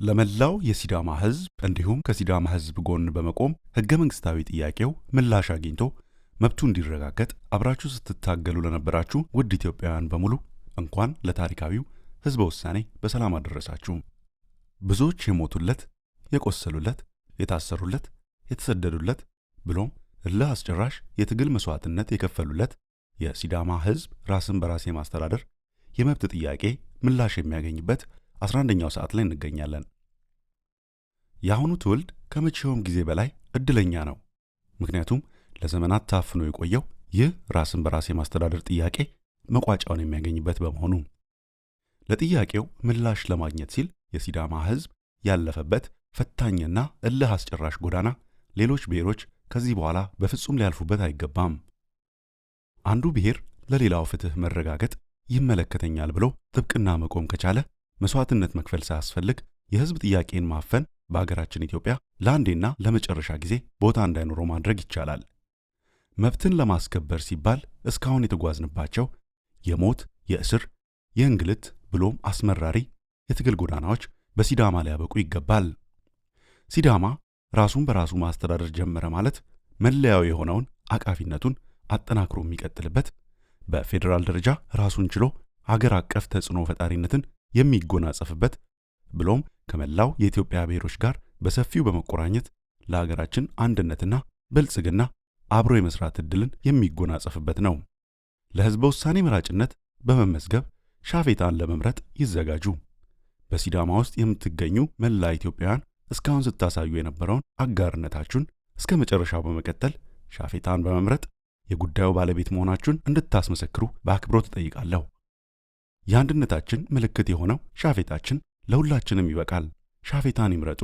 ለመላው የሲዳማ ሕዝብ እንዲሁም ከሲዳማ ሕዝብ ጎን በመቆም ሕገ መንግሥታዊ ጥያቄው ምላሽ አግኝቶ መብቱ እንዲረጋገጥ አብራችሁ ስትታገሉ ለነበራችሁ ውድ ኢትዮጵያውያን በሙሉ እንኳን ለታሪካዊው ሕዝበ ውሳኔ በሰላም አደረሳችሁ። ብዙዎች የሞቱለት፣ የቆሰሉለት፣ የታሰሩለት፣ የተሰደዱለት ብሎም እልህ አስጨራሽ የትግል መስዋዕትነት የከፈሉለት የሲዳማ ሕዝብ ራስን በራስ የማስተዳደር የመብት ጥያቄ ምላሽ የሚያገኝበት 11ኛው ሰዓት ላይ እንገኛለን። የአሁኑ ትውልድ ከመቼውም ጊዜ በላይ እድለኛ ነው። ምክንያቱም ለዘመናት ታፍኖ የቆየው ይህ ራስን በራስ የማስተዳደር ጥያቄ መቋጫውን የሚያገኝበት በመሆኑ፣ ለጥያቄው ምላሽ ለማግኘት ሲል የሲዳማ ሕዝብ ያለፈበት ፈታኝና እልህ አስጨራሽ ጎዳና ሌሎች ብሔሮች ከዚህ በኋላ በፍጹም ሊያልፉበት አይገባም። አንዱ ብሔር ለሌላው ፍትህ መረጋገጥ ይመለከተኛል ብሎ ጥብቅና መቆም ከቻለ መስዋዕትነት መክፈል ሳያስፈልግ የሕዝብ ጥያቄን ማፈን በአገራችን ኢትዮጵያ ለአንዴና ለመጨረሻ ጊዜ ቦታ እንዳይኖረው ማድረግ ይቻላል። መብትን ለማስከበር ሲባል እስካሁን የተጓዝንባቸው የሞት፣ የእስር፣ የእንግልት ብሎም አስመራሪ የትግል ጎዳናዎች በሲዳማ ሊያበቁ ይገባል። ሲዳማ ራሱን በራሱ ማስተዳደር ጀመረ ማለት መለያው የሆነውን አቃፊነቱን አጠናክሮ የሚቀጥልበት፣ በፌዴራል ደረጃ ራሱን ችሎ አገር አቀፍ ተጽዕኖ ፈጣሪነትን የሚጎናጸፍበት ብሎም ከመላው የኢትዮጵያ ብሔሮች ጋር በሰፊው በመቆራኘት ለሀገራችን አንድነትና ብልጽግና አብሮ የመስራት ዕድልን የሚጎናጸፍበት ነው። ለሕዝበ ውሳኔ መራጭነት በመመዝገብ ሻፌታን ለመምረጥ ይዘጋጁ። በሲዳማ ውስጥ የምትገኙ መላ ኢትዮጵያውያን እስካሁን ስታሳዩ የነበረውን አጋርነታችሁን እስከ መጨረሻው በመቀጠል ሻፌታን በመምረጥ የጉዳዩ ባለቤት መሆናችሁን እንድታስመሰክሩ በአክብሮት እጠይቃለሁ። የአንድነታችን ምልክት የሆነው ሻፌታችን ለሁላችንም ይበቃል። ሻፌታን ይምረጡ።